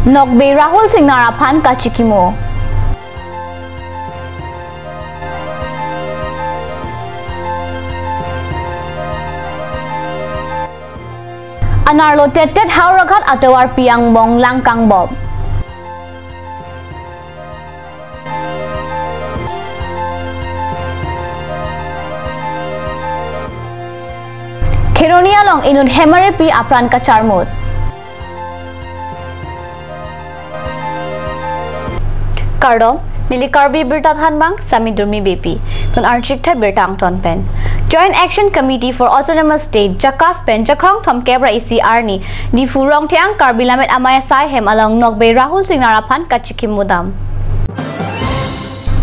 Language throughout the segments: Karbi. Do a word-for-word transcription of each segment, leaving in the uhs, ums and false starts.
Nokbe Rahul Singnar aphan kachikimo. Anerlo tettet Howraghat atovarpi angbong lang kangbop. Kheroni along inut hemaripi apran kacharmut. Kardom, neli Karbi Birta thanbang, Sami Durmi Beypi. Tun archik tha birta angton pen. Joint Action Committee for Autonomous State, JACAS pen Jakhong thomkep ra isi arni, Diphu Rongtheang Karbi Lammet Amei asai hem along Nokbe Rahul Singnar aphan kachikimo dam.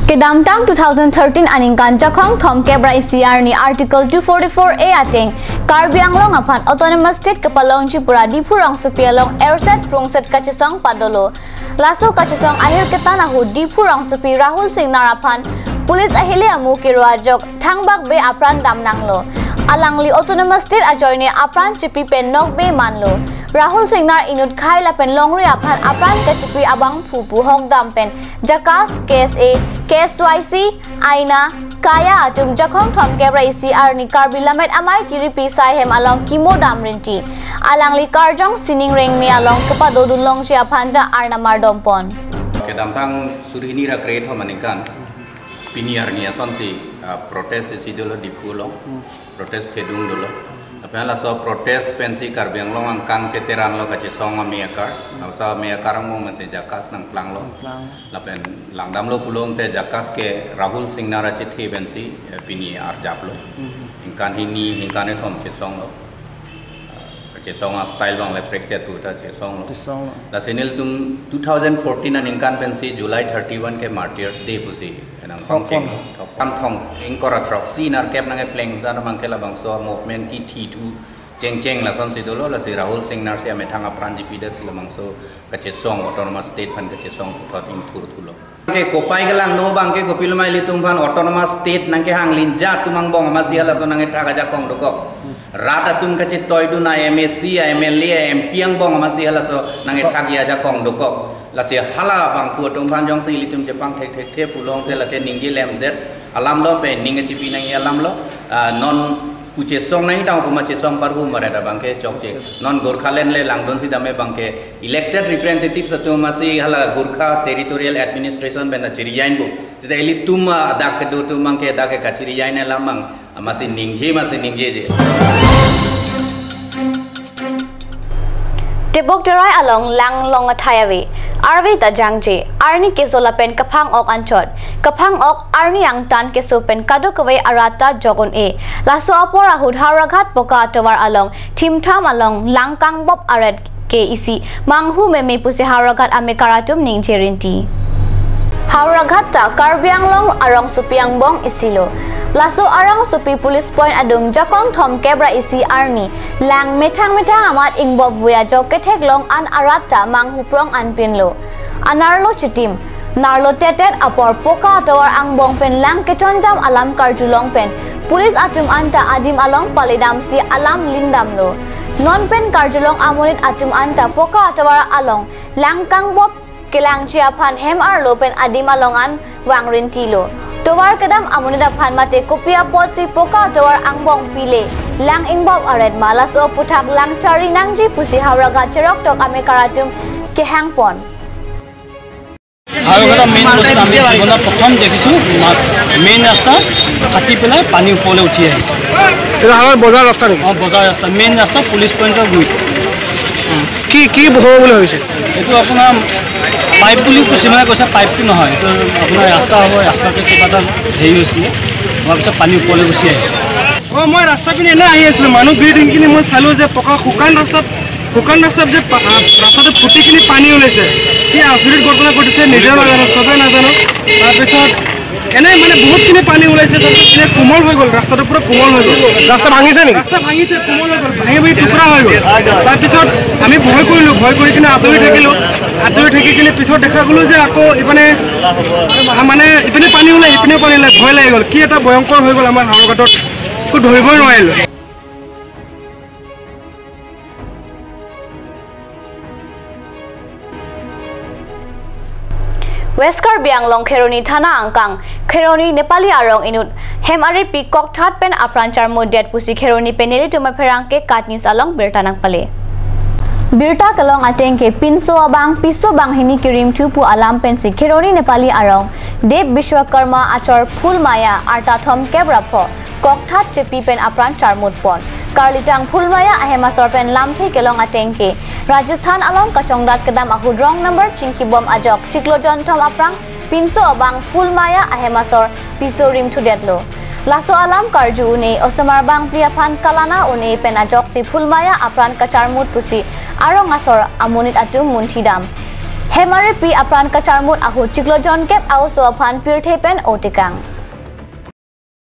Kedamtang two thousand thirteen aningkan Jakhong thomkep ra isi arni Article two forty-four A ateng Karbi Anglong aphan Autonomous State kepalongji pura Diphu rongsopi along erset prungset kachesong padolo. Laso kachesong ahirketan ahut Diphu rongsopi Rahul Singnar aphan police ahile amu kiro ajok thangbak be apran damnanglo. Alangli Autonomous State ajoine apran chipi pen nokbe manlo. Rahul Singnar inut khei lapen longri aphan apran kachipi abangphu pu hokdam pen JACAS, KSA, KSYC, Aina, Kaya atum Jakhong thomkep ra isi arni Karbi Lammet Amei tiripi asai hem along kimo dam rinti. Alangli karjong sining rengme along kepadodun longji aphan ta arnam ardompon. Kedamtang suri hini ra kre-thom aningkan pini arni asonsi, ah, protest isi dolo Diphu along. Protest thedung dolo. Lapen laso protest pensi Karbi Anglong angkang cheteranlo kachesong amei akar. Laso amei akar angbong mansi JACAS nangplanglo. Nangplang. Lapen langdamlo pulote JACAS ke Rahul Singnar achethe pensi, eh, pini arjaplo. Mhm. Ningkan hini, ningkan kethom chesonglo. Kachesong astyle abang le prekchet pu ta chesonglo. Chesonglo. Lasi nelitum two thousand fourteen aningkan pensi July thirty-one ke Martyrs Day pusi nangpangcheng. Thokpon. Thokpon thong ingkoi ra throksi nerkep nangkepleng ta abangke labangso movement kithithu chengcheng lasonsi dolo, lasi Rahul Singnar si amethang apran chipi det si labangso kachesong Autonomous State aphan kachesong puthot ingthurthulo. Ke kopai kelangno abangke kopilo ma ilitum aphan Autonomous State nangkehang linja atum angbong amatsi halaso nangkethak ajakong dokok. Rat atum kachetoidun a MAC, a MLA, a MP angbong amatsi halaso nangkethak ajakong dokok. Lasi hala abangphu atum aphan jongsi ilitum chepangthekthekthe pulote lake ningje lemdet alamlo, pe ning kachipi nangji alamlo. Ah, non pu chesong nangji tang pu ma chesong parhu maret abangke chokche. Non Gorkhaland le langdun si dame abangke elected representatives atum amatsi hala Gorkha Territorial Administration pen achiri jain bu. Seta ilitum adak kedo atum abangke dak ke kachiri jain alam abang amatsi ningje amatsi ningjeje. Tebok Terai along lang long athai ave. Arve ta jangje. Arni keso lapen kaphang-ok anchot. Kaphang-ok arni angtan keso pen kadokave arat ta jok un-e. Laso apor ahut Howraghat Poka atovar along thimtham along lang kangbop aret ke isi manghu meme pusi Howraghat amekar atum ningje rinti. Howraghat ta Karbi Anglong arongsopi angbong isilo. Laso arongsopi police point adung Jakhong thomkep ra isi arni lang methang methang amat ingbop vui ajok ketheklong an arat ta manghu prong anpinlo. Anerlo chitim, nerlo tettet apor Poka atovar angbong pen lang kethonjam alam karjulong pen police atum anta adim along paledamsi alam lindamlo. Non pen karjulong amonit atum anta Poka atovar along lang kangbop kelangji aphan hem arlo pen adim along an vang rintilo. Tovar kedam amonit aphan mate kopi apotsi Poka atovar angbong pile lang ingbop aret ma, laso aputhak lang chari nangji pusi Howraghat cheroktok amekar atum kehangpon. আৰু এটা মেইন বস্তু আমি জীৱনত প্ৰথম দেখিছোঁ, মা-, মেইন ৰাস্তা ফাটি পেলাই পানী ওপৰলৈ উঠি আহিছে। এইটো আমাৰ বজাৰ ৰাস্তা নেকি? অ, বজাৰ ৰাস্তা, মেইন ৰাস্তা পুলিচ পইণ্টৰ গুৰিত। কি, কি হ'ব বুলি ভাবিছে? এইটো আপোনাৰ পাইপ বুলি কিছুমানে কৈছে, পাইপটো নহয়, এইটো আপোনাৰ ৰাস্তা হ'ব, ৰাস্তাটো কিবা এটা হেৰি হৈছিলে, হোৱাৰ পিছত পানী ওপৰলৈ গুচি আহিছে। অ, মই ৰাস্তা পিনে এনে আহি আছিলোঁ, মানুহ ভিৰ দেখি কিনে মই চালোঁ যে পকা শুকান ৰাস্তাত শুকান ৰাস্তাত যে পা-, আ, ৰাস্তাটো ফুটি কিনি পানী ওলাইছে। কি আচৰিত ঘটনা ঘটিছে, নিজেও নাজানো, চবে নাজানো। তাৰপিছত এনে মানে বহুতখিনি পানী ওলাইছে, তাৰপিছত এনে কোমল হৈ গ'ল, ৰাস্তাটো পুৰা কোমল হৈ গ'ল। ৰাস্তা ভাঙিছে নেকি? ৰাস্তা ভাঙিছে, কোমল হৈ গ'ল, ভাঙি ভাঙি টুকুৰা হৈ গ'ল। তাৰপিছত আমি ভয় কৰিলোঁ, ভয় কৰি কিনে আঁতৰি থাকিলোঁ। আঁতৰি থাকি কিনে পিছত দেখা গ'লো যে আকৌ ইপিনে, আ, মানে ইপিনে পানী ওলাই, ইপিনেও পানী ওলাই, ভয় লাগি গ'ল। কি এটা ভয়ংকৰ হৈ গ'ল আমাৰ হাওৰঘাটত, একো ধৰিবই নোৱাৰিলোঁ। West Karbi Anglong Kheroni Thana angkang Kheroni Nepali arong inut hem arepi kokthat pen apran charmut det pusi Kheroni pen nelitum apherangke KAT News along birta nangpale. Birta kelong ateng ke pinso abang piso banghini kirim thu pu alam pensi Kheroni Nepali arong Dev Bishwakarma achor Phulmaya arta thomkep ra pho kokthat chepi pen apran charmut pon. Karlitang Phulmaya ahem asor pen lamthe kelong ateng ke Rajasthan along kachongdat kedam ahut wrong number chingkibom ajok chiklojon thom aphrang pinso abang Phulmaya ahem asor piso rim thudetlo. Laso alam karju un-e osomar bangphli aphan kalana un-e pen ajoksi Phulmaya apran kacharmut pusi arong asor amonit atum munthi dam. Hem arepi apran kacharmut ahut chiklojon kep a-oso aphan pirthe pen otekang.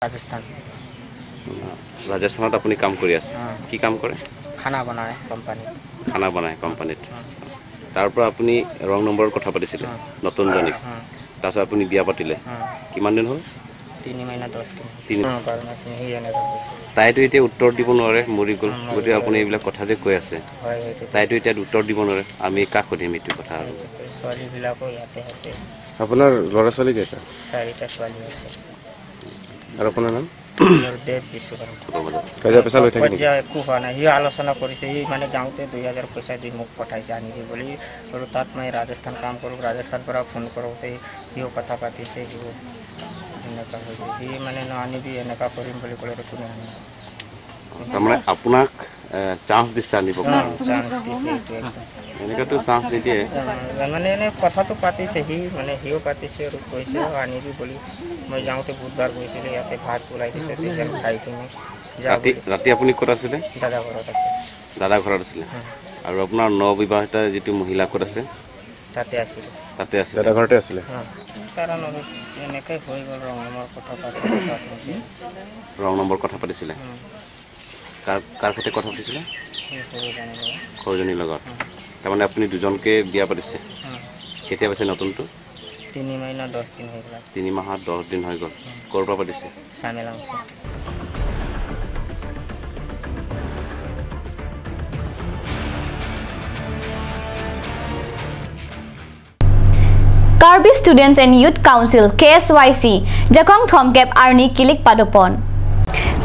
Rajasthan. ৰাজস্থানত আপুনি কাম কৰি আছে? হুম। কি কাম কৰে? খানা বনায় কোম্পানীত। খানা বনায় কোম্পানীত। তাৰ পৰা আপুনি ৰং নম্বৰৰ কথা পাতিছিলে হুম। নতুন জনীক। হুম। তাৰপিছত আপুনি বিয়া পাতিলে। হুম। কিমান দিন হ'ল? তিনি महिना दस दिन। তিনি। হুম, বাৰ মাহ। সি এনেকা হৈছে। তাইতো এতিয়া উত্তৰ দিব নোৱাৰে, মৰি গ'ল। হুম, মৰি গতিকে গ'ল। আপুনি এইবিলাক কথা যে কৈ আছে, হয়, সেইটো। তাইতো এতিয়া উত্তৰ দিব নোৱাৰে। আমি কাক সুধিম এইটো কথা আৰু? ছোৱালীবিলাকো ইয়াতে আছে। আপোনাৰ ল'ৰা ছোৱালী কেইটা? চাৰিটা ছোৱালী আছে। আৰু আপোনাৰ নাম? মোৰ দেৱ বিশ্বকৰ্মা। কাজিয়া পেচাল হৈ থাকে নেকি? কাজিয়া একো হোৱা নাই। সি আলোচনা কৰিছে, সি মানে যাওঁতে দুই হাজাৰ পইচা দি মোক পঠাইছে, আনিবি বুলি। আৰু তাত মই ৰাজস্থান কাম কৰোঁ, ৰাজস্থান পৰা ফোন কৰোঁতে সিও কথা পাতিছে, সিও এনেকুৱা হৈছে। সি মানে নানিবি, এনেকুৱা কৰিম বুলি ক'লে, কোনে আনিব? তাৰমানে আপোনাক চান্স দিছে আনিব কাৰণে? চান্স দিছে এইটো একদম। এনেকুৱাতো চান্স নিদিয়ে। মানে এনে কথাটো পাতিছে সি, মানে সিও পাতিছে আৰু কৈছে, "অ, আনিবি" বুলি। মই যাওঁতে বুধবাৰ গৈছিলে, ইয়াতে ভাত ওলাই দিছে, তেতিয়া খাই কিনে যা ৰাতি বুলি। ৰাতি আপুনি ক'ত আছিলে? দাদা ঘৰত আছে। দাদা ঘৰত আছিলে। আৰু আপোনাৰ নৱবিবাহিতা যিটো মহিলা ক'ত আছে? তাতে আছিলোঁ। তাতে আছিলে। দাদা ঘৰতে আছিলে। কাৰণ আৰু এনেকৈ হৈ গ'ল, ৰং নামৰ কথা পাতি পাতি। ৰং নম্বৰ কথা পাতিছিলে। উম। কাৰ কাৰ সৈতে কথা পাতিছিলে? সেই সৰু জানিব। সৰুজনীৰ লগত। তাৰমানে আপুনি দুজনকে বিয়া পাতিছে? উম। কেতিয়া পাতিছে নতুনটো? তিনি महिना दस दिन হৈ গ'ল। তিনি মাহত দহ দিন হৈ গ'ল। ক'ৰ পৰা পাতিছে? চামেলাংচা। Karbi Students and Youth Council, K S Y C, Jakhong thomkep arni kilik padopon.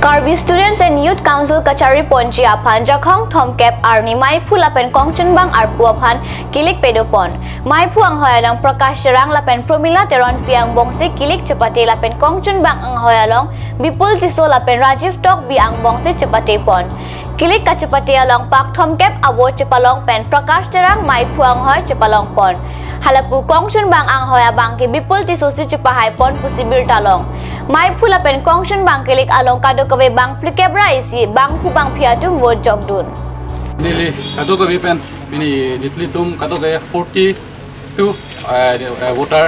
Karbi Students and Youth Council kachari ponji aphan Jakhong thomkep arni maiphu lapen kongchunbang arpu aphan kilik padopon. Maiphu anghoi along Prakash Terang lapen Promila Teronpi angbongsi kilik chepate lapen kongchunbang anghoi along Bipul Tisso lapen Rajiv Tokbi angbongsi chepate pon. Kilik kachepate along pak thomkep avo chepalong pen Prakash Terang maiphu anghoi chepalong pon. Halapu kongchunbang anghoi abang ke Bipul Tisso si chepahai pon pusi birta long. Maiphu lapen kongchunbang kilik along kadokave bang phlikep ra isi bangphu bangphi atum vote jokdun. Neli kadokave pen, neli nitli tum kadokave forty two, eh, eh, voter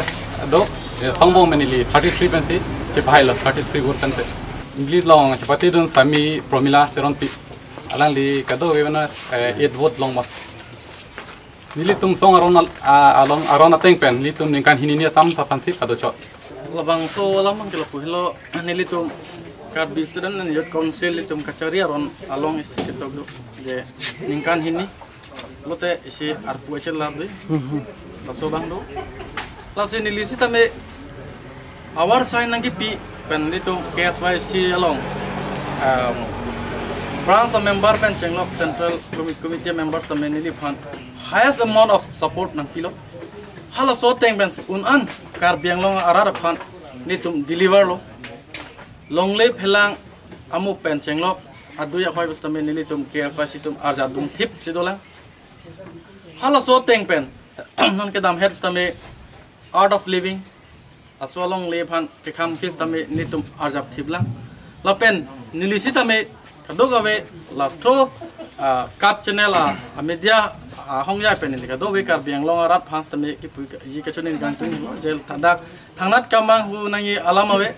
do, eh, songbong pen neli thirty three pensi chepahailo, thirty three vote pensi. Neli long chepatedun sami Promila Teronpi. Alangli kadokave pen, eh, eight vote longpo. Nelitum song aron al-, a-, along aron ateng pen, nelitum ningkan hini ni atam sa pensi kadochot. Labangso alam abang ke lapu helo, nelitum Karbi Student and Youth Council nelitum kachari aron along isi ketok do. Je ningkan hini lote isi arpu isi lab dei. Laso abang do. Lasi neli sitame awar sign nangkipi pen nelitum K S Y C along, um, branch member pen chenglok central commi-, committee members tame neliphan highest amount of support nangpilo. Halaso ateng pensi un-an Karbi Anglong arat aphan nelitum deliver lo. Longle phelang amu pen chenglok adui ahoi bus tame nelitum K S Y C atum arjap dunthip si dolang. Halaso ateng pen non kedam het tame Art of Living aso alongle aphan kekhang si tame nelitum arjap thiplang. Lapen neli sitame kadokave lastro, ah, KAT channel a, a media, ah, hongjai pen neli kadokave Karbi Anglong arat aphan tame kipu ji kachoni kangtung lo je ladak thangnat kemang hu nangji alam ave.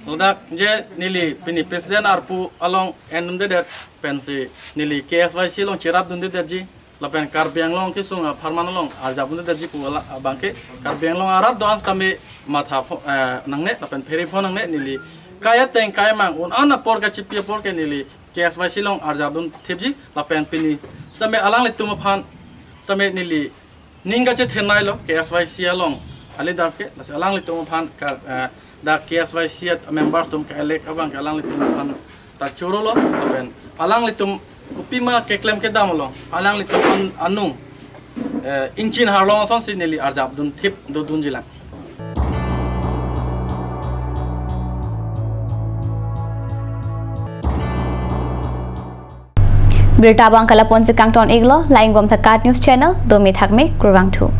Ladak je neli pini president arpu along endundedet pensi neli K S Y C along cherap dundedetji. Lapen Karbi Anglong kesung apharman along arjap dundedetji pu ala abang ke Karbi Anglong arat do-an sitame matha pho-, eh, nangne lapen phere pho nangne neli kai ateng kai mang un-an apor kachipi apor ke neli K S Y C along arjap dunthipji lapen pini sitame alanglitum aphan sitame neli ning kachethenei lo K S Y C along a-leaders ke, lasi alanglitum aphan ka, eh, dak K S Y C members atum ke-elect abang ke alanglitum aphan ta chorolo, lapen alanglitum kopima keklem kedam along, alanglitum an-, anung, eh, ingchin arlong asonsi neli arjap dunthip dodunjilang. Birta abang ke lapu-ansi kangton-iklo, la-ingvomtha KAT News Channel, domi thakme, kurvangthu.